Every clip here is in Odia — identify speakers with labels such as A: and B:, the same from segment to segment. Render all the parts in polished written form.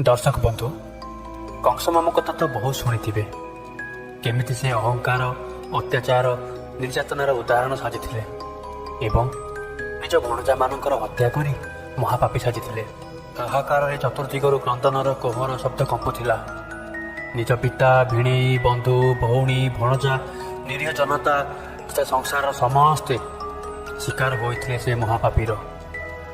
A: ଦର୍ଶକ ବନ୍ଧୁ, କଂସ ମାମୁ କଥା ତ ବହୁତ ଶୁଣିଥିବେ। କେମିତି ସେ ଅହଙ୍କାର, ଅତ୍ୟାଚାର, ନିର୍ଯାତନାର ଉଦାହରଣ ସାଜିଥିଲେ ଏବଂ ନିଜ ଭଣଜାମାନଙ୍କର ହତ୍ୟା କରି ମହାପାପୀ ସାଜିଥିଲେ। ହାହାକାରରେ ଚତୁର୍ଦିଗରୁ କ୍ରନ୍ଦନର କୋହର ଶବ୍ଦ କମ୍ପୁଥିଲା। ନିଜ ପିତା, ଭିଣେଇ, ବନ୍ଧୁ, ଭଉଣୀ, ଭଣଜା, ନିରୀହ ଜନତା ତଥା ସଂସାରର ସମସ୍ତେ ଶିକାର ହୋଇଥିଲେ ସେ ମହାପାପୀର।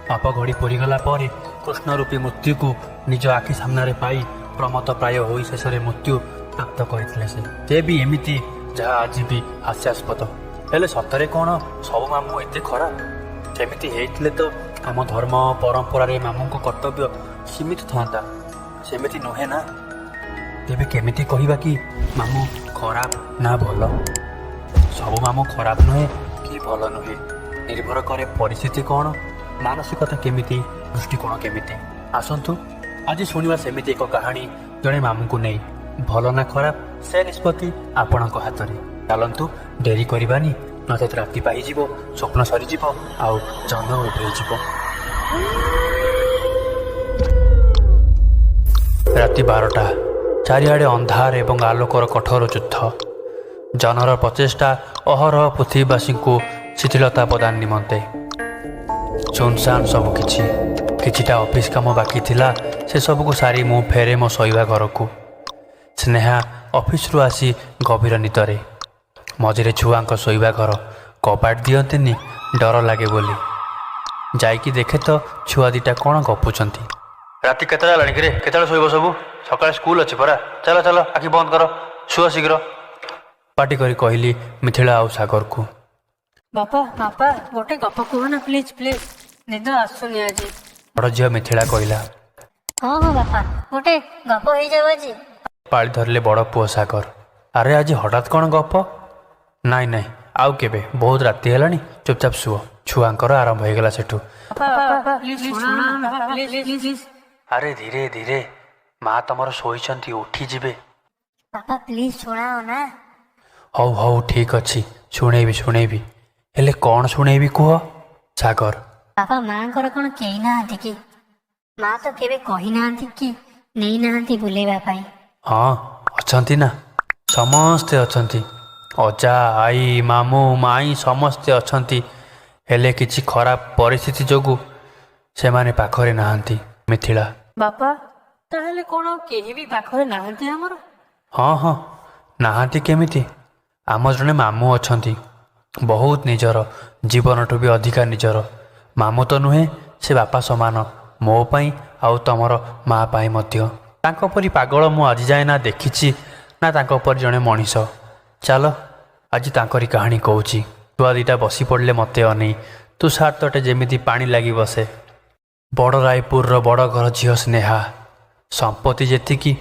A: ପାପ ଘଡ଼ି ପୂରିଗଲା ପରେ କୃଷ୍ଣ ରୂପୀ ମୃତ୍ୟୁକୁ ନିଜ ଆଖି ସାମ୍ନାରେ ପାଇ ପ୍ରମତ୍ତ ପ୍ରାୟ ହୋଇ ଶେଷରେ ମୃତ୍ୟୁ ପ୍ରାପ୍ତ କରିଥିଲେ ସେ। ସେ ବି ଏମିତି ଯାହା ଆଜି ବି ହାସ୍ୟାସ୍ପଦ। ହେଲେ ସତରେ କ'ଣ ସବୁ ମାମୁଁ ଏତେ ଖରାପ? ସେମିତି ହେଇଥିଲେ ତ ଆମ ଧର୍ମ ପରମ୍ପରାରେ ମାମୁଁଙ୍କ କର୍ତ୍ତବ୍ୟ ସୀମିତ ଥାନ୍ତା। ସେମିତି ନୁହେଁ ନା? ତେବେ କେମିତି କହିବା କି ମାମୁଁ ଖରାପ ନା ଭଲ? ସବୁ ମାମୁଁ ଖରାପ ନୁହେଁ କି ଭଲ ନୁହେଁ। ନିର୍ଭର କରେ ପରିସ୍ଥିତି କ'ଣ, ମାନସିକତା କେମିତି, ଦୃଷ୍ଟିକୋଣ କେମିତି। ଆସନ୍ତୁ ଆଜି ଶୁଣିବା ସେମିତି ଏକ କାହାଣୀ ଜଣେ ମାମୁଁଙ୍କୁ ନେଇ। ଭଲ ନା ଖରାପ, ସେ ନିଷ୍ପତ୍ତି ଆପଣଙ୍କ ହାତରେ। ଚାଲନ୍ତୁ, ଡେରି କରିବାନି, ନଚେତ ରାତି ପାହିଯିବ, ସ୍ୱପ୍ନ ସରିଯିବ ଆଉ ଜହ୍ନ ଉଭେଇଯିବ। ରାତି 12ଟା। ଚାରିଆଡ଼େ ଅନ୍ଧାର ଏବଂ ଆଲୋକର କଠୋର ଯୁଦ୍ଧ। ଜନର ପ୍ରଚେଷ୍ଟା ଅହରହ ପୃଥିବୀବାସୀଙ୍କୁ ଶିଥିଳତା ପ୍ରଦାନ ନିମନ୍ତେ। ସୁନସାନ ସବୁ କିଛି। କିଛିଟା ଅଫିସ କାମ ବାକି ଥିଲା, ସେସବୁକୁ ସାରି ମୁଁ ଫେରେ ମୋ ଶୋଇବା ଘରକୁ। ସ୍ନେହା ଅଫିସରୁ ଆସି ଗଭୀର ନିଦରେ। ମଝିରେ ଛୁଆଙ୍କ ଶୋଇବା ଘର, କବାଟ ଦିଅନ୍ତିନି ଡର ଲାଗେ ବୋଲି। ଯାଇକି ଦେଖେ ତ ଛୁଆ ଦିଟା କ'ଣ ଗପୁଛନ୍ତି। ରାତି କେତେଟା ହେଲାଣି କିରେ? କେତେବେଳେ ଶୋଇବ ସବୁ? ସକାଳେ ସ୍କୁଲ ଅଛି ପରା। ଚାଲ ଚାଲ, ଆଖି ବନ୍ଦ କର, ଶୁଅ ଶୀଘ୍ର। ପାଟି କରି କହିଲି ମିଥିଳା ଆଉ ସାଗରକୁ।
B: ବାପା, ବାପା, ଗୋଟେ ଗପ କୁହ ନା, ପ୍ଲିଜ ପ୍ଲିଜ, ନିଦ ଆସୁନି ଆଜି।
A: ବଡ଼ ଝିଅ ମିଥିଳା କହିଲା।
C: ହଁ ହଁ ବାପା, ଗୋଟେ ଗପ ହେଇଯାଉ ଆଜି।
A: ପାଳି ଧରିଲେ ବଡ଼ ପୁଅ ସାଗର। ଆରେ, ଆଜି ହଠାତ୍ କ'ଣ ଗପ? ନାଇଁ ନାଇଁ, ଆଉ କେବେ, ବହୁତ ରାତି ହେଲାଣି, ଚୁପଚାପ ଶୁଅ। ଛୁଆଙ୍କର ଆରମ୍ଭ ହେଇଗଲା ସେଠୁ।
B: ବାପା, ବାପା, ପ୍ଲିଜ ଶୁଣା ନା, ପ୍ଲିଜ ପ୍ଲିଜ।
A: ଆରେ ଧୀରେ ଧୀରେ, ମା ତମର ଶୋଇଛନ୍ତି, ଉଠିଯିବେ।
C: ବାପା, ପ୍ଲିଜ ଶୁଣାଅ ନା।
A: ହଉ ହଉ, ଠିକ୍ ଅଛି, ଶୁଣେଇବି ଶୁଣେଇବି। ହେଲେ କ'ଣ ଶୁଣେଇବି କୁହ ସାଗର?
C: ବାପା, ମାଙ୍କର କ'ଣ କେହି ନାହାନ୍ତି କି? ମା ତ କେବେ କହିନାହାନ୍ତି କି ନେଇନାହାନ୍ତି ବୁଲେଇବା ପାଇଁ।
A: ହଁ, ଅଛନ୍ତି ନା, ସମସ୍ତେ ଅଛନ୍ତି। ଅଜା, ଆଈ, ମାମୁଁ, ମାଇଁ ସମସ୍ତେ ଅଛନ୍ତି। ହେଲେ କିଛି ଖରାପ ପରିସ୍ଥିତି ଯୋଗୁଁ ସେମାନେ ପାଖରେ ନାହାନ୍ତି ମିଥିଳା।
B: ବାପା, ତାହେଲେ କ'ଣ ଆଉ କେହି ବି ପାଖରେ ନାହାନ୍ତି ଆମର?
A: ହଁ ହଁ, ନାହାନ୍ତି କେମିତି? ଆମ ଜଣେ ମାମୁଁ ଅଛନ୍ତି, ବହୁତ ନିଜର, ଜୀବନଠୁ ବି ଅଧିକା ନିଜର। ମାମୁଁ ତ ନୁହେଁ, ସେ ବାପା ସମାନ ମୋ ପାଇଁ ଆଉ ତମର ମା ପାଇଁ ମଧ୍ୟ। ତାଙ୍କ ପରି ପାଗଳ ମୁଁ ଆଜି ଯାଏଁ ନା ଦେଖିଛି, ନା ତାଙ୍କ ପରି ଜଣେ ମଣିଷ। ଚାଲ, ଆଜି ତାଙ୍କରି କାହାଣୀ କହୁଛି। ଛୁଆ ଦୁଇଟା ବସି ପଡ଼ିଲେ ମୋତେ ଅନେଇ, ତୁଷାର ତଟେ ଯେମିତି ପାଣି ଲାଗି ବସେ। ବଡ଼ ରାୟପୁରର ବଡ଼ ଘର ଝିଅ ସ୍ନେହା। ସମ୍ପତ୍ତି ଯେତିକି,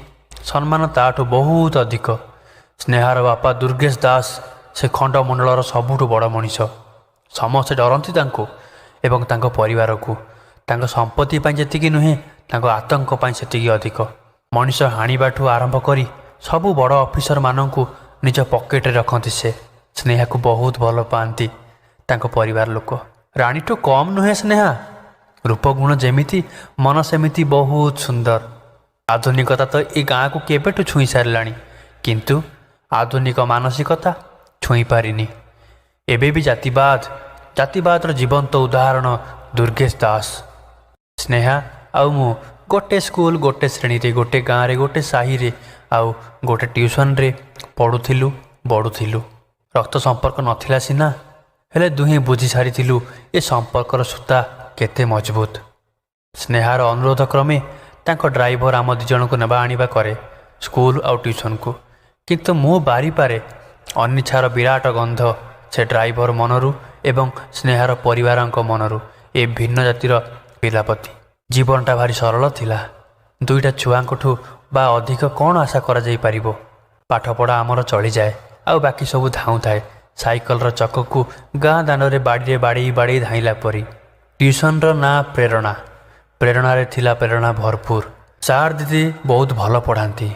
A: ସମ୍ମାନ ତାଠୁ ବହୁତ ଅଧିକ। ସ୍ନେହାର ବାପା ଦୁର୍ଗେଶ ଦାସ, ସେ ଖଣ୍ଡମଣ୍ଡଳର ସବୁଠୁ ବଡ଼ ମଣିଷ। ସମସ୍ତେ ଡରନ୍ତି ତାଙ୍କୁ ଏବଂ ତାଙ୍କ ପରିବାରକୁ। ତାଙ୍କ ସମ୍ପତ୍ତି ପାଇଁ ଯେତିକି ନୁହେଁ, ତାଙ୍କ ଆତଙ୍କ ପାଇଁ ସେତିକି ଅଧିକ। ମଣିଷ ହାଣିବାଠୁ ଆରମ୍ଭ କରି ସବୁ ବଡ଼ ଅଫିସରମାନଙ୍କୁ ନିଜ ପକେଟରେ ରଖନ୍ତି ସେ। ସ୍ନେହାକୁ ବହୁତ ଭଲ ପାଆନ୍ତି ତାଙ୍କ ପରିବାର ଲୋକ। ରାଣୀଠୁ କମ୍ ନୁହେଁ ସ୍ନେହା। ରୂପଗୁଣ ଯେମିତି, ମନ ସେମିତି ବହୁତ ସୁନ୍ଦର। ଆଧୁନିକତା ତ ଏ ଗାଁକୁ କେବେଠୁ ଛୁଇଁ ସାରିଲାଣି, କିନ୍ତୁ ଆଧୁନିକ ମାନସିକତା ଛୁଇଁ ପାରିନି। ଏବେ ବି ଜାତିବାଦ। ଜାତିବାଦର ଜୀବନ୍ତ ଉଦାହରଣ ଦୁର୍ଗେଶ ଦାସ। ସ୍ନେହା ଆଉ ମୁଁ ଗୋଟେ ସ୍କୁଲ, ଗୋଟେ ଶ୍ରେଣୀରେ, ଗୋଟେ ଗାଁରେ, ଗୋଟେ ସାହିରେ ଆଉ ଗୋଟେ ଟ୍ୟୁସନରେ ପଢ଼ୁଥିଲୁ, ବଢ଼ୁଥିଲୁ। ରକ୍ତ ସମ୍ପର୍କ ନଥିଲା ସିନା, ହେଲେ ଦୁହେଁ ବୁଝି ସାରିଥିଲୁ ଏ ସମ୍ପର୍କର ସୂତା କେତେ ମଜବୁତ। ସ୍ନେହାର ଅନୁରୋଧ କ୍ରମେ ତାଙ୍କ ଡ୍ରାଇଭର ଆମ ଦୁଇଜଣଙ୍କୁ ନେବା ଆଣିବା କରେ ସ୍କୁଲ ଆଉ ଟ୍ୟୁସନକୁ। କିନ୍ତୁ ମୁଁ ବାରିପାରେ ଅନିଚ୍ଛାର ବିରାଟ ଗନ୍ଧ ସେ ଡ୍ରାଇଭର ମନରୁ ଏବଂ ସ୍ନେହାର ପରିବାରଙ୍କ ମନରୁ ଏ ଭିନ୍ନ ଜାତିର ପିଲାପ୍ରତି। ଜୀବନଟା ଭାରି ସରଳ ଥିଲା। ଦୁଇଟା ଛୁଆଙ୍କଠୁ ବା ଅଧିକ କ'ଣ ଆଶା କରାଯାଇପାରିବ? ପାଠପଢ଼ା ଆମର ଚଳିଯାଏ ଆଉ ବାକି ସବୁ ଧାଉଁଥାଏ ସାଇକେଲର ଚକକୁ ଗାଁ ଦାଣ୍ଡରେ ବାଡ଼ିରେ ବାଡ଼େଇ ବାଡ଼େଇ ଧାଇଁଲା ପରି। ଟ୍ୟୁସନର ନାଁ ପ୍ରେରଣା। ପ୍ରେରଣାରେ ଥିଲା ପ୍ରେରଣା ଭରପୁର। ସାର୍ ଦିଦି ବହୁତ ଭଲ ପଢ଼ାନ୍ତି।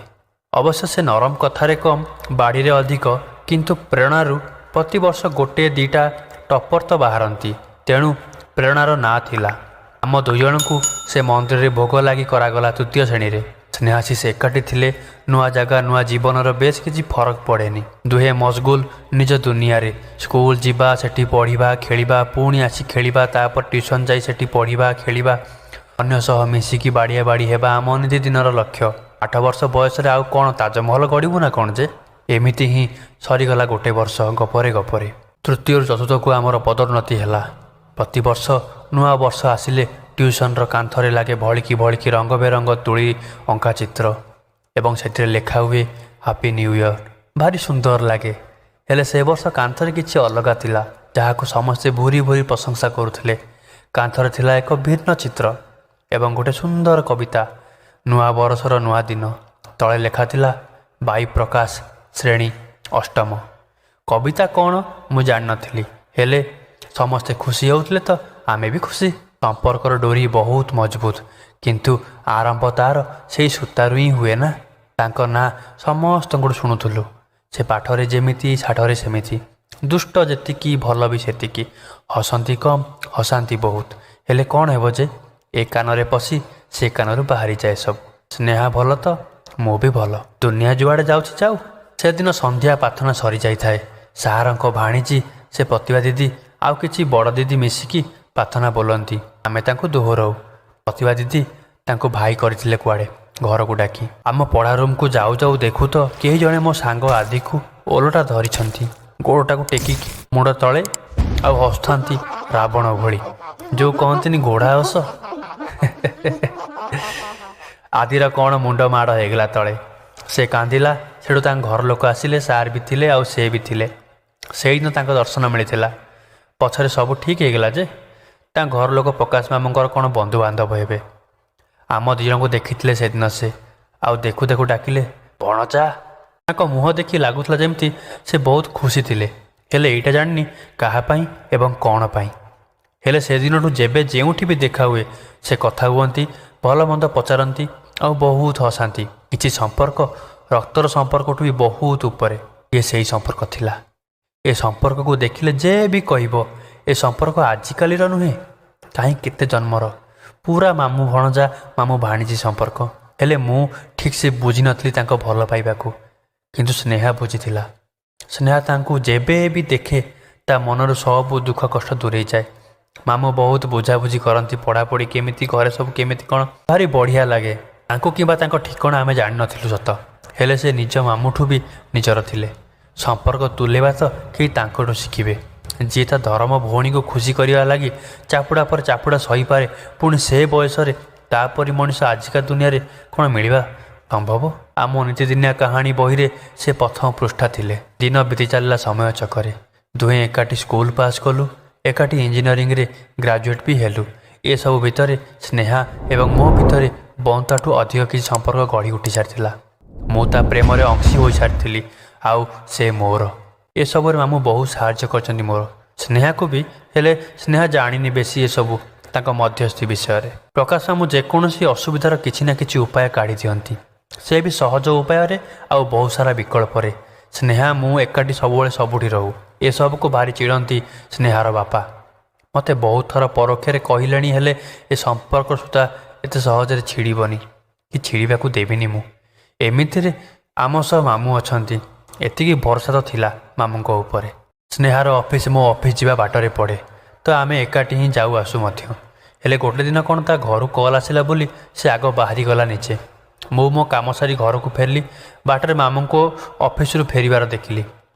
A: ଅବଶ୍ୟ ସେ ନରମ କଥାରେ କମ୍, ବାଡ଼ିରେ ଅଧିକ। କିନ୍ତୁ ପ୍ରେରଣାରୁ ପ୍ରତିବର୍ଷ ଗୋଟେ ଦୁଇଟା ଟପର ତ ବାହାରନ୍ତି, ତେଣୁ ପ୍ରେରଣାର ନାଁ ଥିଲା। ଆମ ଦୁଇଜଣଙ୍କୁ ସେ ମନ୍ଦିରରେ ଭୋଗ ଲାଗି କରାଗଲା ତୃତୀୟ ଶ୍ରେଣୀରେ। ସ୍ନେହାଶିଷ ଏକାଠି ଥିଲେ ନୂଆ ଜାଗା, ନୂଆ ଜୀବନର ବେଶ କିଛି ଫରକ ପଡ଼େନି। ଦୁହେଁ ମସଗୁଲ ନିଜ ଦୁନିଆରେ। ସ୍କୁଲ ଯିବା, ସେଠି ପଢ଼ିବା, ଖେଳିବା, ପୁଣି ଆସି ଖେଳିବା, ତାପରେ ଟ୍ୟୁସନ୍ ଯାଇ ସେଠି ପଢ଼ିବା, ଖେଳିବା, ଅନ୍ୟ ସହ ମିଶିକି ବାଡ଼ିଆ ବାଡ଼ି ହେବା ଆମ ନିତିଦିନର ଲକ୍ଷ୍ୟ। 8 ବର୍ଷ ବୟସରେ ଆଉ କ'ଣ ତାଜମହଲ ଗଢ଼ିବୁ ନା କ'ଣ ଯେ? ଏମିତି ହିଁ ସରିଗଲା ଗୋଟେ ବର୍ଷ ଗପରେ ଗପରେ। ତୃତୀୟରୁ ଚତୁର୍ଥକୁ ଆମର ପଦୋନ୍ନତି ହେଲା। ପ୍ରତିବର୍ଷ ନୂଆ ବର୍ଷ ଆସିଲେ ଟ୍ୟୁସନର କାନ୍ଥରେ ଲାଗେ ଭଳିକି ଭଳିକି ରଙ୍ଗ ବେରଙ୍ଗ ତୂଳି ଅଙ୍କା ଚିତ୍ର ଏବଂ ସେଥିରେ ଲେଖା ହୁଏ ହାପି ନ୍ୟୁ ଇୟର। ଭାରି ସୁନ୍ଦର ଲାଗେ। ହେଲେ ସେ ବର୍ଷ କାନ୍ଥରେ କିଛି ଅଲଗା ଥିଲା, ଯାହାକୁ ସମସ୍ତେ ଭୁରି ଭୁରି ପ୍ରଶଂସା କରୁଥିଲେ। କାନ୍ଥରେ ଥିଲା ଏକ ଭିନ୍ନ ଚିତ୍ର ଏବଂ ଗୋଟେ ସୁନ୍ଦର କବିତା, "ନୂଆ ବରଷର ନୂଆ ଦିନ"। ତଳେ ଲେଖା ଥିଲା, ବାଇ ପ୍ରକାଶ, ଶ୍ରେଣୀ ଅଷ୍ଟମ। କବିତା କ'ଣ ମୁଁ ଜାଣିନଥିଲି, ହେଲେ ସମସ୍ତେ ଖୁସି ହେଉଥିଲେ ତ ଆମେ ବି ଖୁସି। ସମ୍ପର୍କର ଡୋରି ବହୁତ ମଜବୁତ, କିନ୍ତୁ ଆରମ୍ଭ ତାର ସେଇ ସୂତାରୁ ହିଁ ହୁଏ ନା। ତାଙ୍କ ନାଁ ସମସ୍ତଙ୍କଠୁ ଶୁଣୁଥିଲୁ। ସେ ପାଠରେ ଯେମିତି, ସାଠରେ ସେମିତି। ଦୁଷ୍ଟ ଯେତିକି, ଭଲ ବି ସେତିକି। ହସନ୍ତି କମ୍, ହସାନ୍ତି ବହୁତ। ହେଲେ କ'ଣ ହେବ ଯେ, ଏ କାନରେ ପଶି ସେ କାନରୁ ବାହାରିଯାଏ ସବୁ। ସ୍ନେହା ଭଲ ତ ମୁଁ ବି ଭଲ। ଦୁନିଆ ଯୁଆଡ଼େ ଯାଉଛି ଯାଉ। ସେଦିନ ସନ୍ଧ୍ୟା ପ୍ରାର୍ଥନା ସରିଯାଇଥାଏ। ସାରଙ୍କ ଭାଣିଜୀ ସେ ପ୍ରତିଭା ଦିଦି ଆଉ କିଛି ବଡ଼ ଦିଦି ମିଶିକି ପ୍ରାର୍ଥନା ବୋଲନ୍ତି। ଆମେ ତାଙ୍କୁ ଦୋହରାଉ। ପ୍ରତିଭା ଦିଦି ତାଙ୍କୁ ଭାଇ କରିଥିଲେ କୁଆଡ଼େ ଘରକୁ ଡାକି। ଆମ ପଢ଼ା ରୁମ୍କୁ ଯାଉ ଯାଉ ଦେଖୁ ତ କେହି ଜଣେ ମୋ ସାଙ୍ଗ ଆଦିକୁ ଓଲଟା ଧରିଛନ୍ତି, ଗୋଡ଼ଟାକୁ ଟେକିକି ମୁଣ୍ଡ ତଳେ, ଆଉ ହସୁଥାନ୍ତି ରାବଣ ଭଳି। ଯୋଉ କହନ୍ତିନି ଘୋଡ଼ା ହସ। ଆଦିର କ'ଣ ମୁଣ୍ଡ ମାଡ଼ ହେଇଗଲା ତଳେ। ସେ କାନ୍ଦିଲା। ସେଠୁ ତାଙ୍କ ଘର ଲୋକ ଆସିଲେ। ସାର୍ ବି ଥିଲେ ଆଉ ସେ ବି ଥିଲେ। ସେଇଦିନ ତାଙ୍କ ଦର୍ଶନ ମିଳିଥିଲା। ପଛରେ ସବୁ ଠିକ୍ ହେଇଗଲା ଯେ। ତାଙ୍କ ଘର ଲୋକ ପ୍ରକାଶ ମାମୁଙ୍କର କ'ଣ ବନ୍ଧୁବାନ୍ଧବ ହେବେ। ଆମ ଦୁଇ ଜଣଙ୍କୁ ଦେଖିଥିଲେ ସେଦିନ ସେ, ଆଉ ଦେଖୁ ଦେଖୁ ଡାକିଲେ, "ଭଣଜା।" ତାଙ୍କ ମୁହଁ ଦେଖି ଲାଗୁଥିଲା ଯେମିତି ସେ ବହୁତ ଖୁସି ଥିଲେ। ହେଲେ ଏଇଟା ଜାଣିନି କାହା ପାଇଁ ଏବଂ କ'ଣ ପାଇଁ। ହେଲେ ସେଦିନଠୁ ଯେବେ ଯେଉଁଠି ବି ଦେଖା ହୁଏ, ସେ କଥା ହୁଅନ୍ତି, ଭଲ ମନ୍ଦ ପଚାରନ୍ତି ଆଉ ବହୁତ ହସାନ୍ତି। କିଛି ସମ୍ପର୍କ ରକ୍ତର ସମ୍ପର୍କଠୁ ବି ବହୁତ ଉପରେ। ଇଏ ସେଇ ସମ୍ପର୍କ ଥିଲା। ଏ ସମ୍ପର୍କକୁ ଦେଖିଲେ ଯେ ବି କହିବ, ଏ ସମ୍ପର୍କ ଆଜିକାଲିର ନୁହେଁ, କାହିଁ କେତେ ଜନ୍ମର। ପୁରା ମାମୁଁ ଭଣଜା, ମାମୁଁ ଭାଣିଜୀ ସମ୍ପର୍କ। ହେଲେ ମୁଁ ଠିକ୍ ସେ ବୁଝିନଥିଲି ତାଙ୍କ ଭଲ ପାଇବାକୁ, କିନ୍ତୁ ସ୍ନେହା ବୁଝିଥିଲା। ସ୍ନେହା ତାଙ୍କୁ ଯେବେ ବି ଦେଖେ, ତା ମନରୁ ସବୁ ଦୁଃଖ କଷ୍ଟ ଦୂରେଇ ଯାଏ। ମାମୁଁ ବହୁତ ବୁଝାବୁଝି କରନ୍ତି, ପଢ଼ାପଢ଼ି କେମିତି, ଘରେ ସବୁ କେମିତି କ'ଣ। ଭାରି ବଢ଼ିଆ ଲାଗେ। ତାଙ୍କୁ କିମ୍ବା ତାଙ୍କ ଠିକଣା ଆମେ ଜାଣିନଥିଲୁ ସତ, ହେଲେ ସେ ନିଜ ମାମୁଁଠୁ ବି ନିଜର ଥିଲେ। ସମ୍ପର୍କ ତୁଲେଇବା ତ କେହି ତାଙ୍କଠୁ ଶିଖିବେ। ଯିଏ ତା ଧରମ ଭଉଣୀକୁ ଖୁସି କରିବା ଲାଗି ଚାପୁଡ଼ା ପରେ ଚାପୁଡ଼ା ସହିପାରେ, ପୁଣି ସେ ବୟସରେ, ତାପରି ମଣିଷ ଆଜିକା ଦୁନିଆରେ କ'ଣ ମିଳିବା ସମ୍ଭବ? ଆମ ନିତିଦିନିଆ କାହାଣୀ ବହିରେ ସେ ପ୍ରଥମ ପୃଷ୍ଠା ଥିଲେ। ଦିନ ବିତି ଚାଲିଲା ସମୟ ଚକରେ। ଦୁହେଁ ଏକାଠି ସ୍କୁଲ ପାସ୍ କଲୁ, ଏକାଠି ଇଞ୍ଜିନିୟରିଂରେ ଗ୍ରାଜୁଏଟ୍ ବି ହେଲୁ। ଏସବୁ ଭିତରେ ସ୍ନେହା ଏବଂ ମୋ ଭିତରେ ବନ୍ଧୁତାଠୁ ଅଧିକ କିଛି ସମ୍ପର୍କ ଗଢ଼ି ଉଠି ସାରିଥିଲା। ମୁଁ ତା ପ୍ରେମରେ ଅଂଶୀ ହୋଇସାରିଥିଲି ଆଉ ସେ ମୋର। ଏସବୁରେ ମାମୁଁ ବହୁତ ସାହାଯ୍ୟ କରିଛନ୍ତି ମୋର, ସ୍ନେହାକୁ ବି। ହେଲେ ସ୍ନେହା ଜାଣିନି ବେଶୀ ଏସବୁ ତାଙ୍କ ମଧ୍ୟସ୍ଥି ବିଷୟରେ। ପ୍ରକାଶ ମାମୁଁ ଯେକୌଣସି ଅସୁବିଧାର କିଛି ନା କିଛି ଉପାୟ କାଢ଼ି ଦିଅନ୍ତି, ସେ ବି ସହଜ ଉପାୟରେ ଆଉ ବହୁତ ସାରା ବିକଳ୍ପରେ। ସ୍ନେହା ମୁଁ ଏକାଠି ସବୁବେଳେ ସବୁଠି ରହୁ। ଏସବୁକୁ ଭାରି ଚିଡ଼ନ୍ତି ସ୍ନେହାର ବାପା। ମୋତେ ବହୁତ ଥର ପରୋକ୍ଷରେ କହିଲେଣି। ହେଲେ ଏ ସମ୍ପର୍କ ସୂତା ଏତେ ସହଜରେ ଛିଡ଼ିବନି କି ଛିଡ଼ିବାକୁ ଦେବିନି ମୁଁ। ଏମିତିରେ ଆମ ସହ ମାମୁଁ ଅଛନ୍ତି, ଏତିକି ଭରସା ତ ଥିଲା ମାମୁଁଙ୍କ ଉପରେ। ସ୍ନେହାର ଅଫିସ ମୋ ଅଫିସ ଯିବା ବାଟରେ ପଡ଼େ ତ ଆମେ ଏକାଠି ହିଁ ଯାଉ ଆସୁ ମଧ୍ୟ। ହେଲେ ଗୋଟେ ଦିନ କ'ଣ ତା ଘରୁ କଲ୍ ଆସିଲା ବୋଲି ସେ ଆଗ ବାହାରିଗଲା ନିଜେ। ମୁଁ ମୋ କାମ ସାରି ଘରକୁ ଫେରିଲି। ବାଟରେ ମାମୁଁଙ୍କୁ ଅଫିସରୁ ଫେରିବାର ଦେଖିଲି।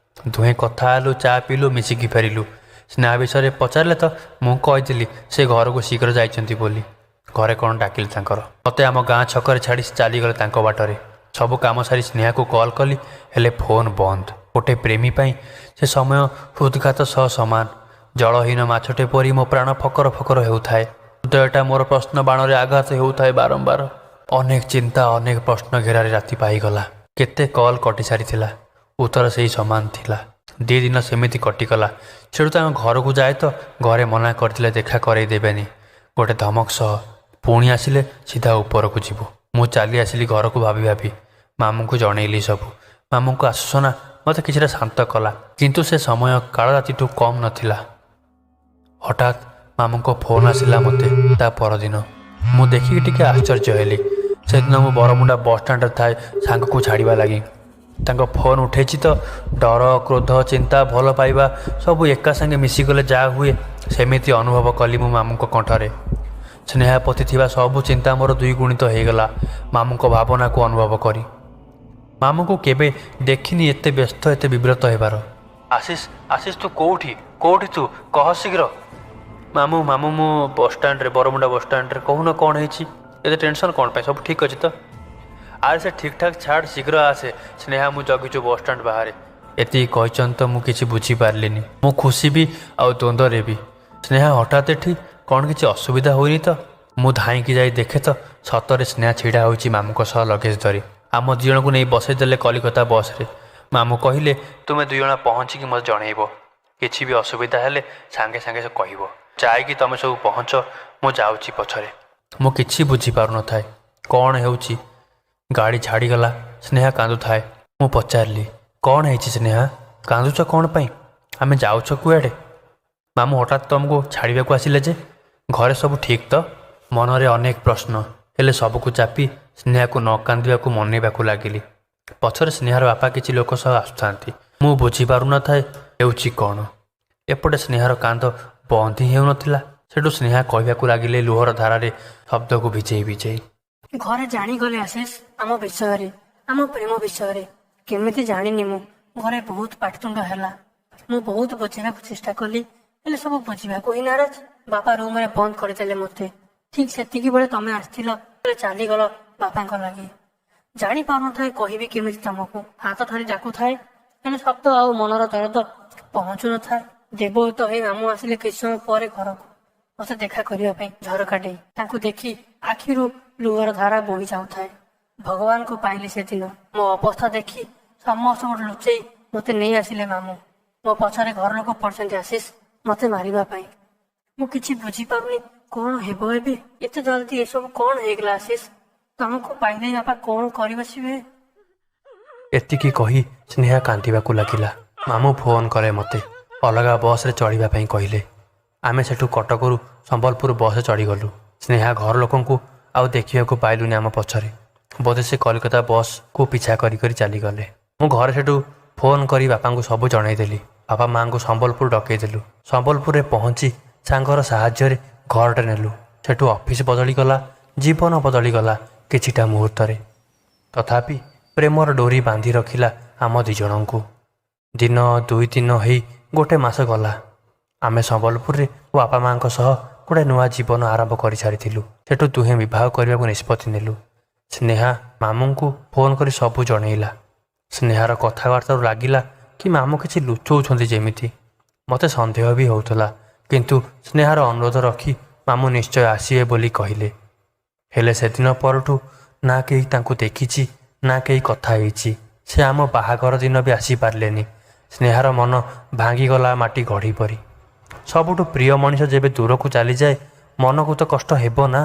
A: ଦୁହେଁ କଥା ହେଲୁ, ଚା ପିଇଲୁ, ମିଶିକି ଫେରିଲୁ। ସ୍ନେହା ବିଷୟରେ ପଚାରିଲେ ତ ମୁଁ କହିଥିଲି ସେ ଘରକୁ ଶୀଘ୍ର ଯାଇଛନ୍ତି ବୋଲି। ଘରେ କ'ଣ ଡାକିଲେ ତାଙ୍କର। ମୋତେ ଆମ ଗାଁ ଛକରେ ଛାଡ଼ି ଚାଲିଗଲେ ତାଙ୍କ ବାଟରେ। ସବୁ କାମ ସାରି ସ୍ନେହାକୁ କଲ୍ କଲି, ହେଲେ ଫୋନ୍ ବନ୍ଦ। ଗୋଟେ ପ୍ରେମୀ ପାଇଁ ସେ ସମୟ ହୃଦଘାତ ସହ ସମାନ। ଜଳହୀନ ମାଛଟେ ପରି ମୋ ପ୍ରାଣ ଫକର ଫକର ହେଉଥାଏ। ହୃଦୟଟା ମୋର ପ୍ରଶ୍ନ ବାଣରେ ଆଘାତ ହେଉଥାଏ ବାରମ୍ବାର। ଅନେକ ଚିନ୍ତା, ଅନେକ ପ୍ରଶ୍ନ ଘେରାରେ ରାତି ପାହିଗଲା। କେତେ କଲ୍ କଟି ସାରିଥିଲା, ଉତ୍ତର ସେଇ ସମାନ ଥିଲା। 2 ଦିନ ସେମିତି କଟିଗଲା। ସେଠୁ ତାଙ୍କ ଘରକୁ ଯାଏ ତ ଘରେ ମନା କରିଥିଲେ, ଦେଖା କରେଇ ଦେବେନି ଗୋଟେ ଧମକ ସହ, ପୁଣି ଆସିଲେ ସିଧା ଉପରକୁ ଯିବୁ। ମୁଁ ଚାଲି ଆସିଲି ଘରକୁ ଭାବି ଭାବି। ମାମୁଁଙ୍କୁ ଜଣେଇଲି ସବୁ। ମାମୁଁଙ୍କ ଆଶ୍ୱାସନା ମୋତେ କିଛିଟା ଶାନ୍ତ କଲା, କିନ୍ତୁ ସେ ସମୟ କାଳ ରାତିଠୁ କମ୍ ନଥିଲା। ହଠାତ୍ ମାମୁଁଙ୍କ ଫୋନ୍ ଆସିଲା ମୋତେ ତା ପରଦିନ। ମୁଁ ଦେଖିକି ଟିକେ ଆଶ୍ଚର୍ଯ୍ୟ ହେଲି। ସେଦିନ ମୁଁ ବରମୁଣ୍ଡା ବସଷ୍ଟାଣ୍ଡରେ ଥାଏ ସାଙ୍ଗକୁ ଛାଡ଼ିବା ଲାଗି। ତାଙ୍କ ଫୋନ୍ ଉଠେଇଛି ତ ଡର, କ୍ରୋଧ, ଚିନ୍ତା, ଭଲ ପାଇବା ସବୁ ଏକା ସାଙ୍ଗେ ମିଶିଗଲେ ଯାହା ହୁଏ ସେମିତି ଅନୁଭବ କଲି ମୁଁ ମାମୁଁଙ୍କ କଣ୍ଠରେ। ସ୍ନେହା ପ୍ରତି ଥିବା ସବୁ ଚିନ୍ତା ମୋର ଦ୍ୱିଗୁଣିତ ହେଇଗଲା ମାମୁଁଙ୍କ ଭାବନାକୁ ଅନୁଭବ କରି। ମାମୁଁଙ୍କୁ କେବେ ଦେଖିନି ଏତେ ବ୍ୟସ୍ତ, ଏତେ ବିବ୍ରତ ହେବାର। ଆଶିଷ, ଆଶିଷ, ତୁ କେଉଁଠି? କେଉଁଠି ତୁ? କହ ଶୀଘ୍ର। ମାମୁଁ, ମାମୁଁ, ମୁଁ ବସଷ୍ଟାଣ୍ଡରେ, ବରମୁଣ୍ଡା ବସଷ୍ଟାଣ୍ଡରେ। କହୁନ କ'ଣ ହେଇଛି? ଏତେ ଟେନସନ୍ କ'ଣ ପାଇଁ? ସବୁ ଠିକ୍ ଅଛି ତ? ଆରେ ସେ ଠିକ୍ଠାକ୍ ଛାଡ଼, ଶୀଘ୍ର ଆସେ। ସ୍ନେହା ମୁଁ ଜଗିଛୁ ବସଷ୍ଟାଣ୍ଡ ବାହାରେ। ଏତିକି କହିଛନ୍ତି ତ ମୁଁ କିଛି ବୁଝିପାରିଲିନି। ମୁଁ ଖୁସି ବି ଆଉ ଦ୍ୱନ୍ଦ୍ୱରେ ବି। ସ୍ନେହା ହଠାତ୍ ଏଠି କ'ଣ? କିଛି ଅସୁବିଧା ହୋଇନି ତ? ମୁଁ ଧାଇଁକି ଯାଇ ଦେଖେ ତ ସତରେ ସ୍ନେହା ଛିଡ଼ା ହୋଇଛି ମାମୁଁଙ୍କ ସହ ଲଗେଜ ଧରି। ଆମ ଦୁଇ ଜଣଙ୍କୁ ନେଇ ବସେଇ ଦେଲେ କଲିକତା ବସ୍ରେ। ମାମୁଁ କହିଲେ, ତୁମେ ଦୁଇ ଜଣ ପହଞ୍ଚିକି ମୋତେ ଜଣେଇବ। କିଛି ବି ଅସୁବିଧା ହେଲେ ସାଙ୍ଗେ ସାଙ୍ଗେ କହିବ। ଯାଇକି ତମେ ସବୁ ପହଞ୍ଚ, ମୁଁ ଯାଉଛି ପଛରେ। ମୁଁ କିଛି ବୁଝିପାରୁନଥାଏ କ'ଣ ହେଉଛି। ଗାଡ଼ି ଛାଡ଼ିଗଲା, ସ୍ନେହା କାନ୍ଦୁଥାଏ। ମୁଁ ପଚାରିଲି, କ'ଣ ହେଇଛି ସ୍ନେହା? କାନ୍ଦୁଛ କ'ଣ ପାଇଁ? ଆମେ ଯାଉଛ କୁଆଡ଼େ? ମାମୁଁ ହଠାତ୍ ତମକୁ ଛାଡ଼ିବାକୁ ଆସିଲେ ଯେ, ଘରେ ସବୁ ଠିକ୍ ତ? ମନରେ ଅନେକ ପ୍ରଶ୍ନ, ହେଲେ ସବୁକୁ ଚାପି ସ୍ନେହାକୁ ନ କାନ୍ଦିବାକୁ ମନେଇବାକୁ ଲାଗିଲି। ପଛରେ ସ୍ନେହାର ବାପା କିଛି ଲୋକ ସହ ଆସୁଥାନ୍ତି। ମୁଁ ବୁଝିପାରୁନଥାଏ ହେଉଛି କ'ଣ। ଏପଟେ ସ୍ନେହାର କାନ୍ଦ ବନ୍ଦ ହିଁ ହେଉନଥିଲା। ସେଠୁ ସ୍ନେହା କହିବାକୁ ଲାଗିଲେ ଲୁହର ଧାରାରେ ଶବ୍ଦକୁ ଭିଜେଇ ଭିଜେଇ।
B: ଘରେ ଜାଣିଗଲେ ଆଶିଷ ଆମ ବିଷୟରେ, ଆମ ପ୍ରେମ ବିଷୟରେ। କେମିତି ଜାଣିନି ମୁଁ। ଘରେ ବହୁତ ପାଟିତୁଣ୍ଡ ହେଲା। ମୁଁ ବହୁତ ବୁଝିବାକୁ ଚେଷ୍ଟା କଲି, ହେଲେ ସବୁ ବୁଝିବାକୁ ହିଁ ନାରାଜ। ବାପା ରୁମରେ ବନ୍ଦ କରିଦେଲେ ମୋତେ। ଠିକ ସେତିକି ବେଳେ ତମେ ଆସିଥିଲ, ହେଲେ ଚାଲିଗଲ ବାପାଙ୍କ ଲାଗି। ଜାଣିପାରୁନଥାଏ କହିବି କେମିତି ତମକୁ। ହାତ ଧରି ଡାକୁଥାଏ, ହେଲେ ଶବ୍ଦ ଆଉ ମନର ଦରଦ ପହଞ୍ଚୁ ନଥାଏ। ଦେବଦୂତ ହେଇ ମାମୁଁ ଆସିଲେ କିଛି ସମୟ ପରେ ଘରକୁ ମତେ ଦେଖା କରିବା ପାଇଁ। ଝରକା ଡେଇଁ ତାଙ୍କୁ ଦେଖି ଆଖିରୁ ଲୁହର ଧାରା ବୋହି ଯାଉଥାଏ। ଭଗବାନଙ୍କୁ ପାଇଲି ସେଦିନ। ମୋ ଅବସ୍ଥା ଦେଖି ସମସ୍ତଙ୍କଠୁ ଲୁଚେଇ ମତେ ନେଇ ଆସିଲେ ମାମୁଁ। ମୋ ପଛରେ ଘର ଲୋକ ପଡ଼ିଛନ୍ତି ଆଶିଷ, ମତେ ମାରିବା ପାଇଁ। ମୁଁ କିଛି ବୁଝିପାରୁନି କଣ ହେବ ଏବେ। ଏତେ ଜଲଦି ଏସବୁ କଣ ହେଇଗଲା ଆଶିଷ? ତମକୁ ପାଇଲେ ବାପା କଣ କରିବ ସିବେ।
A: ଏତିକି କହି ସ୍ନେହା କାନ୍ଦିବାକୁ ଲାଗିଲା। ମାମୁଁ ଫୋନ୍ କଲେ ମୋତେ, ଅଲଗା ବସ୍ରେ ଚଢ଼ିବା ପାଇଁ କହିଲେ। ଆମେ ସେଠୁ କଟକରୁ ସମ୍ବଲପୁର ବସ୍ରେ ଚଢ଼ିଗଲୁ। ସ୍ନେହା ଘର ଲୋକଙ୍କୁ ଆଉ ଦେଖିବାକୁ ପାଇଲୁନି। ଆମ ପଛରେ ବୋଧେ ସେ କଲିକତା ବସ୍କୁ ପିଛା କରି କରି ଚାଲିଗଲେ। ମୁଁ ଘରେ ସେଠୁ ଫୋନ୍ କରି ବାପାଙ୍କୁ ସବୁ ଜଣାଇଦେଲି। ବାପା ମାଆଙ୍କୁ ସମ୍ବଲପୁର ଡକେଇଦେଲୁ। ସମ୍ବଲପୁରରେ ପହଞ୍ଚି ସାଙ୍ଗର ସାହାଯ୍ୟରେ ଘରଟେ ନେଲୁ। ସେଠୁ ଅଫିସ ବଦଳିଗଲା, ଜୀବନ ବଦଳିଗଲା କିଛିଟା ମୁହୂର୍ତ୍ତରେ। ତଥାପି ପ୍ରେମର ଡୋରି ବାନ୍ଧି ରଖିଲା ଆମ ଦୁଇ ଜଣଙ୍କୁ। ଦିନ ଦୁଇ ଦିନ ହେଇ ଗୋଟେ ମାସ ଗଲା। ଆମେ ସମ୍ବଲପୁରରେ ବାପା ମାଆଙ୍କ ସହ ଗୋଟେ ନୂଆ ଜୀବନ ଆରମ୍ଭ କରିସାରିଥିଲୁ। ସେଠୁ ଦୁହେଁ ବିବାହ କରିବାକୁ ନିଷ୍ପତ୍ତି ନେଲୁ। ସ୍ନେହା ମାମୁଁଙ୍କୁ ଫୋନ୍ କରି ସବୁ ଜଣେଇଲା। ସ୍ନେହାର କଥାବାର୍ତ୍ତାରୁ ଲାଗିଲା କି ମାମୁଁ କିଛି ଲୁଚଉଛନ୍ତି ଯେମିତି। ମୋତେ ସନ୍ଦେହ ବି ହେଉଥିଲା, କିନ୍ତୁ ସ୍ନେହାର ଅନୁରୋଧ ରଖି ମାମୁଁ ନିଶ୍ଚୟ ଆସିବେ ବୋଲି କହିଲେ। ହେଲେ ସେଦିନ ପରଠୁ ନା କେହି ତାଙ୍କୁ ଦେଖିଛି, ନା କେହି କଥା ହେଇଛି। ସେ ଆମ ବାହାଘର ଦିନ ବି ଆସିପାରିଲେନି। ସ୍ନେହାର ମନ ଭାଙ୍ଗିଗଲା ମାଟି ଘଡ଼ି ପରି। ସବୁଠୁ ପ୍ରିୟ ମଣିଷ ଯେବେ ଦୂରକୁ ଚାଲିଯାଏ, ମନକୁ ତ କଷ୍ଟ ହେବ ନା?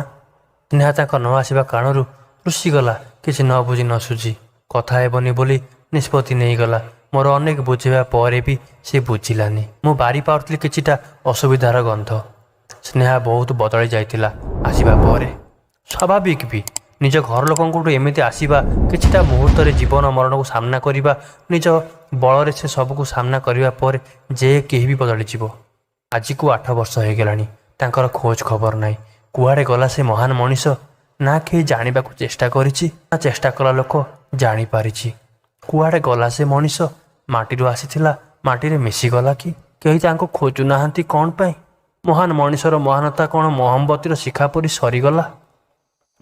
A: ସ୍ନେହା ତାଙ୍କ ନ ଆସିବା କାରଣରୁ ରୁଷିଗଲା। କିଛି ନ ବୁଝି ନ ସୁଝି କଥା ହେବନି ବୋଲି ନିଷ୍ପତ୍ତି ନେଇଗଲା। ମୋର ଅନେକ ବୁଝିବା ପରେ ବି ସେ ବୁଝିଲାନି। ମୁଁ ବାରି ପାରୁଥିଲି କିଛିଟା ଅସୁବିଧାର ଗନ୍ଧ। ସ୍ନେହା ବହୁତ ବଦଳି ଯାଇଥିଲା ଆସିବା ପରେ। ସ୍ୱାଭାବିକ ବି। ନିଜ ଘର ଲୋକଙ୍କଠୁ ଏମିତି ଆସିବା, କିଛିଟା ମୁହୂର୍ତ୍ତରେ ଜୀବନ ମରଣକୁ ସାମ୍ନା କରିବା, ନିଜ ବଳରେ ସେ ସବୁକୁ ସାମ୍ନା କରିବା ପରେ ଯେ କେହି ବି ବଦଳିଯିବ। ଆଜିକୁ 8 ବର୍ଷ ହେଇଗଲାଣି, ତାଙ୍କର ଖୋଜ ଖବର ନାହିଁ। କୁଆଡ଼େ ଗଲା ସେ ମହାନ ମଣିଷ? ନା କେହି ଜାଣିବାକୁ ଚେଷ୍ଟା କରିଛି, ନା ଚେଷ୍ଟା କଲା ଲୋକ ଜାଣିପାରିଛି। କୁଆଡ଼େ ଗଲା ସେ ମଣିଷ? ମାଟିରୁ ଆସିଥିଲା, ମାଟିରେ ମିଶିଗଲା କି? କେହି ତାଙ୍କୁ ଖୋଜୁନାହାନ୍ତି କ'ଣ ପାଇଁ? ମହାନ ମଣିଷର ମହାନତା କ'ଣ ମହମବତୀର ଶିଖା ପରି ସରିଗଲା?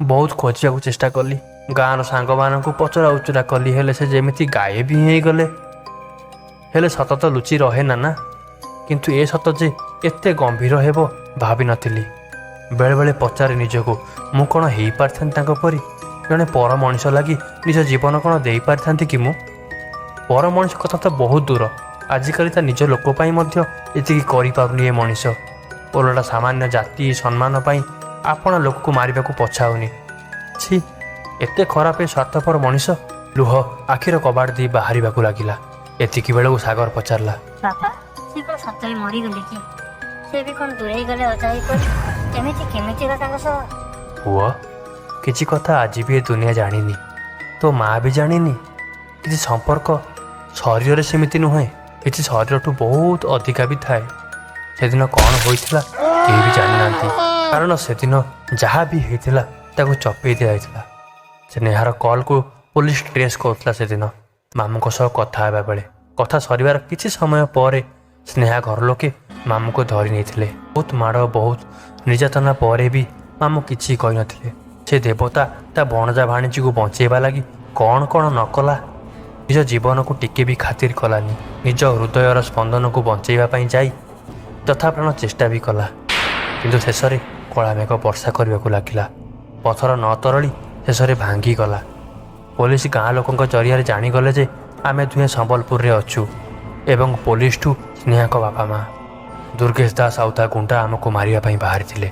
A: ବହୁତ ଖୋଜିବାକୁ ଚେଷ୍ଟା କଲି, ଗାଁର ସାଙ୍ଗମାନଙ୍କୁ ପଚରା ଉଚରା କଲି, ହେଲେ ସେ ଯେମିତି ଗାଏବ ହିଁ ହେଇଗଲେ। ହେଲେ ସତ ତ ଲୁଚି ରହେ ନା ନା? କିନ୍ତୁ ଏ ସତ ଯେ ଏତେ ଗମ୍ଭୀର ହେବ ଭାବିନଥିଲି। ବେଳେବେଳେ ପଚାରେ ନିଜକୁ, ମୁଁ କ'ଣ ହେଇପାରିଥାନ୍ତି ତାଙ୍କ ପରି? ଜଣେ ପର ମଣିଷ ଲାଗି ନିଜ ଜୀବନ କ'ଣ ଦେଇପାରିଥାନ୍ତି କି ମୁଁ? ପର ମଣିଷ କଥା ତ ବହୁତ ଦୂର, ଆଜିକାଲି ତା ନିଜ ଲୋକ ପାଇଁ ମଧ୍ୟ ଏତିକି କରିପାରୁନି ଏ ମଣିଷ। ଓଲଟା ସାମାନ୍ୟ ଜାତି ସମ୍ମାନ ପାଇଁ ଆପଣା ଲୋକକୁ ମାରିବାକୁ ପଛାଉନି। ଛି, ଏତେ ଖରାପ ଏ ସ୍ୱାର୍ଥପର ମଣିଷ। ଲୁହ ଆଖିର କବାଟ ଦେଇ ବାହାରିବାକୁ ଲାଗିଲା। ଏତିକି ବେଳକୁ ସାଗର ପଚାରିଲା,
C: ବାପା, ସେ କ'ଣ ସତରେ ମରିଗଲେ କି? ସେ ବି କ'ଣ ଦୂରେଇ ଗଲେ ଅଜା ପରି? ଏମିତି କେମିତି ହେଲା ତାଙ୍କ ସହ?
A: ପୁଅ, କିଛି କଥା ଆଜି ବି ଏ ଦୁନିଆ ଜାଣିନି, ତୋ ମା ବି ଜାଣିନି। କିଛି ସମ୍ପର୍କ ଶରୀରରେ ସେମିତି ନୁହେଁ, କିଛି ଶରୀରଠୁ ବହୁତ ଅଧିକା ବି ଥାଏ। ସେଦିନ କ'ଣ ହୋଇଥିଲା କେହି ବି ଜାଣିନାହାନ୍ତି, କାରଣ ସେଦିନ ଯାହା ବି ହେଇଥିଲା ତାକୁ ଚପେଇ ଦିଆଯାଇଥିଲା। ସ୍ନେହାର କଲ୍କୁ ପୋଲିସ ଟ୍ରେସ୍ କରୁଥିଲା ସେଦିନ ମାମୁଙ୍କ ସହ କଥା ହେବା ବେଳେ। କଥା ସରିବାର କିଛି ସମୟ ପରେ ସ୍ନେହା ଘର ଲୋକେ ମାମୁଁକୁ ଧରି ନେଇଥିଲେ। ବହୁତ ମାଡ଼, ବହୁତ ନିର୍ଯାତନା ପରେ ବି ମାମୁଁ କିଛି କହିନଥିଲେ। ସେ ଦେବତା ତା ଭଣଜା ଭାଣିଜୀକୁ ବଞ୍ଚେଇବା ଲାଗି କ'ଣ କ'ଣ ନ କଲା। ନିଜ ଜୀବନକୁ ଟିକେ ବି ଖାତିର କଲାନି। ନିଜ ହୃଦୟର ସ୍ପନ୍ଦନକୁ ବଞ୍ଚେଇବା ପାଇଁ ଯାଇ ଯଥାପ୍ରାଣ ଚେଷ୍ଟା ବି କଲା। କିନ୍ତୁ ଶେଷରେ କଳାମେଘ ବର୍ଷା କରିବାକୁ ଲାଗିଲା। ପଥର ନ ତରଳି ଶେଷରେ ଭାଙ୍ଗିଗଲା। ପୋଲିସ ଗାଁ ଲୋକଙ୍କ ଜରିଆରେ ଜାଣିଗଲେ ଯେ ଆମେ ଦୁହେଁ ସମ୍ବଲପୁରରେ ଅଛୁ ଏବଂ ପୋଲିସଠୁ ସ୍ନେହାଙ୍କ ବାପା ମା ଦୁର୍ଗେଶ ଦାସ ଆଉ ତା ଗୁଣ୍ଡା ଆମକୁ ମାରିବା ପାଇଁ ବାହାରିଥିଲେ,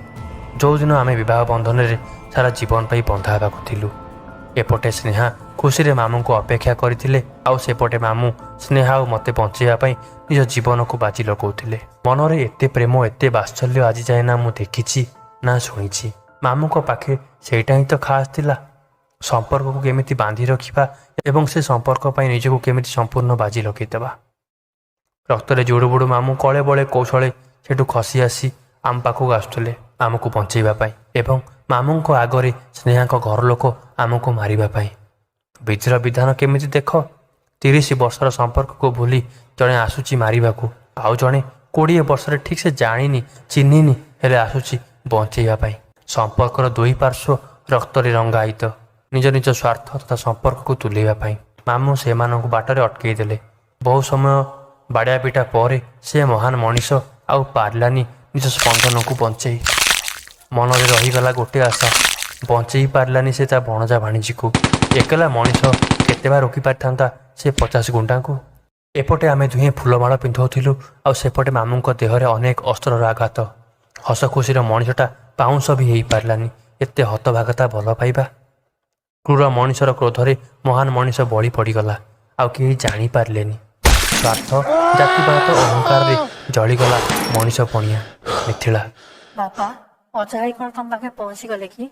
A: ଯେଉଁଦିନ ଆମେ ବିବାହ ବନ୍ଧନରେ ସାରା ଜୀବନ ପାଇଁ ବନ୍ଧା ହେବାକୁ ଥିଲୁ। ଏପଟେ ସ୍ନେହା ଖୁସିରେ ମାମୁଁଙ୍କୁ ଅପେକ୍ଷା କରିଥିଲେ, ଆଉ ସେପଟେ ମାମୁଁ ସ୍ନେହା ଆଉ ମୋତେ ବଞ୍ଚେଇବା ପାଇଁ ନିଜ ଜୀବନକୁ ବାଜି ଲଗାଉଥିଲେ। ମନରେ ଏତେ ପ୍ରେମ, ଏତେ ବାତ୍ସଲ୍ୟ ଆଜି ଯାଏ ନା ମୁଁ ଦେଖିଛି ନା ଶୁଣିଛି। ମାମୁଁଙ୍କ ପାଖେ ସେଇଟା ହିଁ ତ ଖାସ୍ ଥିଲା, ସମ୍ପର୍କକୁ କେମିତି ବାନ୍ଧି ରଖିବା ଏବଂ ସେ ସମ୍ପର୍କ ପାଇଁ ନିଜକୁ କେମିତି ସମ୍ପୂର୍ଣ୍ଣ ବାଜି ଲଗେଇଦେବା। ରକ୍ତରେ ଜୁଡ଼ୁବୁଡ଼ୁ ମାମୁଁ କଳେ ବଳେ କୌଶଳେ ସେଠୁ ଖସି ଆସି ଆମ ପାଖକୁ ଆସୁଥିଲେ ଆମକୁ ବଞ୍ଚେଇବା ପାଇଁ, ଏବଂ ମାମୁଁଙ୍କ ଆଗରେ ସ୍ନେହାଙ୍କ ଘର ଲୋକ ଆମକୁ ମାରିବା ପାଇଁ। ବିଧିର ବିଧାନ କେମିତି ଦେଖ, 30 ବର୍ଷର ସମ୍ପର୍କକୁ ଭୁଲି ଜଣେ ଆସୁଛି ମାରିବାକୁ, ଆଉ ଜଣେ 20 ବର୍ଷରେ ଠିକ୍ ସେ ଜାଣିନି ଚିହ୍ନିନି, ହେଲେ ଆସୁଛି ବଞ୍ଚେଇବା ପାଇଁ। ସମ୍ପର୍କର ଦୁଇ ପାର୍ଶ୍ୱ ରକ୍ତରେ ରଙ୍ଗାୟିତ, ନିଜ ନିଜ ସ୍ୱାର୍ଥ ତଥା ସମ୍ପର୍କକୁ ତୁଲେଇବା ପାଇଁ। ମାମୁଁ ସେମାନଙ୍କୁ ବାଟରେ ଅଟକେଇ ଦେଲେ। ବହୁ ସମୟ ବାଡ଼ିଆ ପିଟା ପରେ ସେ ମହାନ ମଣିଷ ଆଉ ପାରିଲାନି ନିଜ ସ୍ପନ୍ଦନକୁ ବଞ୍ଚେଇ। ମନରେ ରହିଗଲା ଗୋଟେ ଆଶା, ବଞ୍ଚେଇ ପାରିଲାନି ସେ ତା ଭଣଜା ଭାଣିଜୀକୁ। ଏକଲା ମଣିଷ କେତେ ବା ରୋକି ପାରିଥାନ୍ତା ସେ 50 ଗୁଣ୍ଡାଙ୍କୁ? ଏପଟେ ଆମେ ଦୁହେଁ ଫୁଲମାଳ ପିନ୍ଧଉଥିଲୁ, ଆଉ ସେପଟେ ମାମୁଁଙ୍କ ଦେହରେ ଅନେକ ଅସ୍ତ୍ରର ଆଘାତ। ହସ ଖୁସିର ମଣିଷଟା ପାଉଁଶ ବି ହେଇପାରିଲାନି। ଏତେ ହତଭାଗତା ଭଲ ପାଇବା। କ୍ରୂର ମଣିଷର କ୍ରୋଧରେ ମହାନ ମଣିଷ ବଳି ପଡ଼ିଗଲା, ଆଉ କେହି ଜାଣିପାରିଲେନି। ସ୍ୱାର୍ଥ, ଜାତିବାଦ, ଅହଙ୍କାରରେ ଜଳିଗଲା ମଣିଷ ପଣିଆ। ମିଥିଳା।
B: ବାପା, ଅଜା ଭାଇ କ'ଣ ତମ ପାଖେ ପହଞ୍ଚିଗଲେ କି?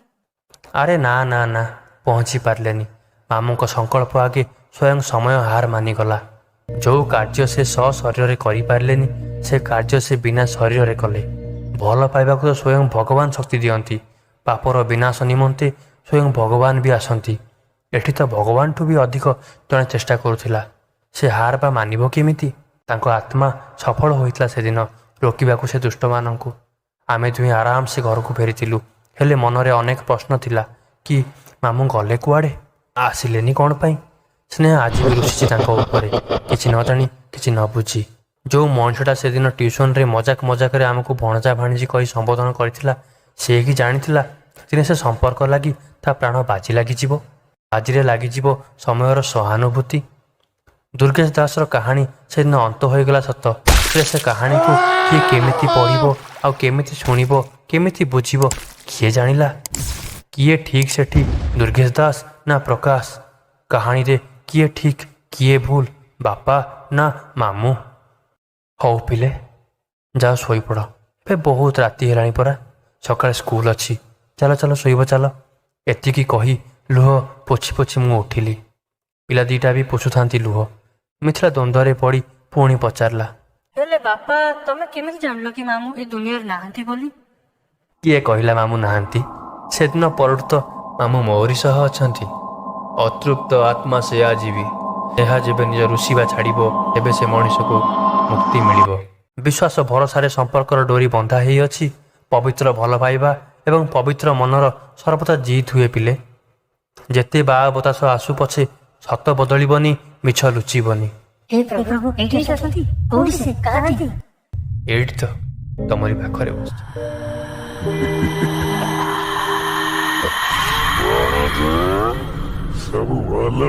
A: ଆରେ ନା ନା ନା, ପହଞ୍ଚି ପାରିଲେନି। ମାମୁଁଙ୍କ ସଂକଳ୍ପ ଆଗେ ସ୍ୱୟଂ ସମୟ ହାର ମାନିଗଲା। ଯେଉଁ କାର୍ଯ୍ୟ ସେ ସଶରୀରରେ କରିପାରିଲେନି, ସେ କାର୍ଯ୍ୟ ସେ ବିନା ଶରୀରରେ କଲେ। ଭଲ ପାଇବାକୁ ତ ସ୍ୱୟଂ ଭଗବାନ ଶକ୍ତି ଦିଅନ୍ତି। ପାପର ବିନାଶ ନିମନ୍ତେ ସ୍ୱୟଂ ଭଗବାନ ବି ଆସନ୍ତି। ଏଠି ତ ଭଗବାନଠୁ ବି ଅଧିକ ଜଣେ ଚେଷ୍ଟା କରୁଥିଲା, ସେ ହାର ବା ମାନିବ କେମିତି? ତାଙ୍କ ଆତ୍ମା ସଫଳ ହୋଇଥିଲା ସେଦିନ ରୋକିବାକୁ ସେ ଦୁଷ୍ଟମାନଙ୍କୁ। ଆମେ ଦୁହେଁ ଆରାମସେ ଘରକୁ ଫେରିଥିଲୁ, ହେଲେ ମନରେ ଅନେକ ପ୍ରଶ୍ନ ଥିଲା କି ମାମୁଁ ଗଲେ କୁଆଡ଼େ, ଆସିଲେନି କ'ଣ ପାଇଁ? ସ୍ନେହା ଆଜି ବି ରୁଷିଛି ତାଙ୍କ ଉପରେ, କିଛି ନ ଜାଣି କିଛି ନ ବୁଝି। ଯେଉଁ ମଣିଷଟା ସେଦିନ ଟ୍ୟୁସନରେ ମଜାକ ମଜାକରେ ଆମକୁ ଭଣଜା ଭାଣିଜୀ କହି ସମ୍ବୋଧନ କରିଥିଲା, ସେ କି ଜାଣିଥିଲା ଦିନେ ସେ ସମ୍ପର୍କ ଲାଗି ତା ପ୍ରାଣ ବାଜି ଲାଗିଯିବ, ବାଜିରେ ଲାଗିଯିବ ସମୟର ସହାନୁଭୂତି। ଦୁର୍ଗେଶ ଦାସର କାହାଣୀ ସେଦିନ ଅନ୍ତ ହୋଇଗଲା ସତ, ହେଲେ ସେ କାହାଣୀକୁ କିଏ କେମିତି ପଢ଼ିବ ଆଉ କେମିତି ଶୁଣିବ, କେମିତି ବୁଝିବ, କିଏ ଜାଣିଲା? କିଏ ଠିକ୍ ସେଠି, ଦୁର୍ଗେଶ ଦାସ ନା ପ୍ରକାଶ? କାହାଣୀରେ କିଏ ଠିକ୍ କିଏ ଭୁଲ, ବାପା ନା ମାମୁଁ? ହଉ ପିଲେ, ଯାଅ ଶୋଇପଡ଼। ଏବେ ବହୁତ ରାତି ହେଲାଣି ପରା, ସକାଳେ ସ୍କୁଲ ଅଛି। ଚାଲ ଚାଲ, ଶୋଇବ ଚାଲ। ଏତିକି କହି ଲୁହ ପୋଛି ପୋଛି ମୁଁ ଉଠିଲି। ପିଲା ଦିଟା ବି ପୋଛୁଥାନ୍ତି ଲୁହ। ମିଥିଳା ଦ୍ୱନ୍ଦ୍ୱରେ ପଡ଼ି ପୁଣି ପଚାରିଲା,
B: ହେଲେ ବାପା, ତମେ କେମିତି ଜାଣିଲ କି ମାମୁଁ ଏ ଦୁନିଆରେ ନାହାନ୍ତି ବୋଲି?
A: କିଏ କହିଲା ମାମୁଁ ନାହାନ୍ତି? ସେଦିନ ପରଠୁ ତ ମାମୁଁ ମୋରି ସହ ଅଛନ୍ତି। ଅତୃପ୍ତ ଆତ୍ମା ସେ ଆଜୀବି। ଏହା ଯେବେ ନିଜ ରୁଷିବା ଛାଡ଼ିବ, ତେବେ ସେ ମଣିଷକୁ ମୁକ୍ତି ମିଳିବ। ବିଶ୍ୱାସ ଭରସାରେ ସମ୍ପର୍କର ଡୋରି ବନ୍ଧା ହେଇଅଛି। ପବିତ୍ର ଭଲ ପାଇବା ଏବଂ ପବିତ୍ର ମନର ସର୍ବଦା ଜିତ୍ ହୁଏ ପିଲେ। ଯେତେ ବା ବତାସ ଆସୁ ପଛେ, ସତ ବଦଳିବନି, ମିଛ ଲୁଚିବନି।
C: ହେ ପ୍ରଭୁ, ଏଇଠି ଅଛନ୍ତି? କୋଉଠି ସେ? କାହାନ୍ତି?
A: ଏଇଠି ତ ତମରି ପାଖରେ ବସିଛି।
D: ସବୁ ଭଲ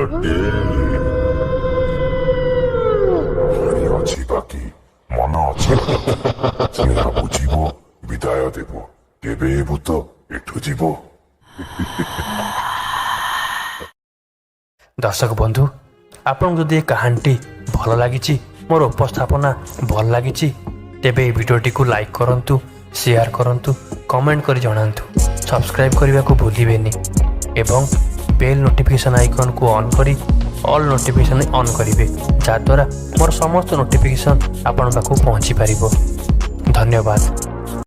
D: ଭାରି ଅଛି, ବାକି ମନ ଅଛି। ସ୍ନେହା ବୁଝିବ, ବିଦାୟ ଦେବ, କେବେ ଏ ଭୂତ ଏଠୁ ଯିବ।
A: ଦର୍ଶକ ବନ୍ଧୁ, ଆପଣଙ୍କୁ ଯଦି ଏ କାହାଣୀଟି ଭଲ ଲାଗିଛି, ମୋର ଉପସ୍ଥାପନା ଭଲ ଲାଗିଛି, ତେବେ ଏହି ଭିଡ଼ିଓଟିକୁ ଲାଇକ୍ କରନ୍ତୁ, ସେୟାର କରନ୍ତୁ, କମେଣ୍ଟ କରି ଜଣାନ୍ତୁ। ସବସ୍କ୍ରାଇବ୍ କରିବାକୁ ଭୁଲିବେନି। ଏବଂ ବେଲ୍ ନୋଟିଫିକେସନ୍ ଆଇକନ୍କୁ ଅନ୍ କରି ଅଲ୍ ନୋଟିଫିକେସନ୍ ଅନ୍ କରିବେ, ଯାହାଦ୍ୱାରା ମୋର ସମସ୍ତ ନୋଟିଫିକେସନ୍ ଆପଣଙ୍କ ପାଖକୁ ପହଞ୍ଚି ପାରିବ। ଧନ୍ୟବାଦ।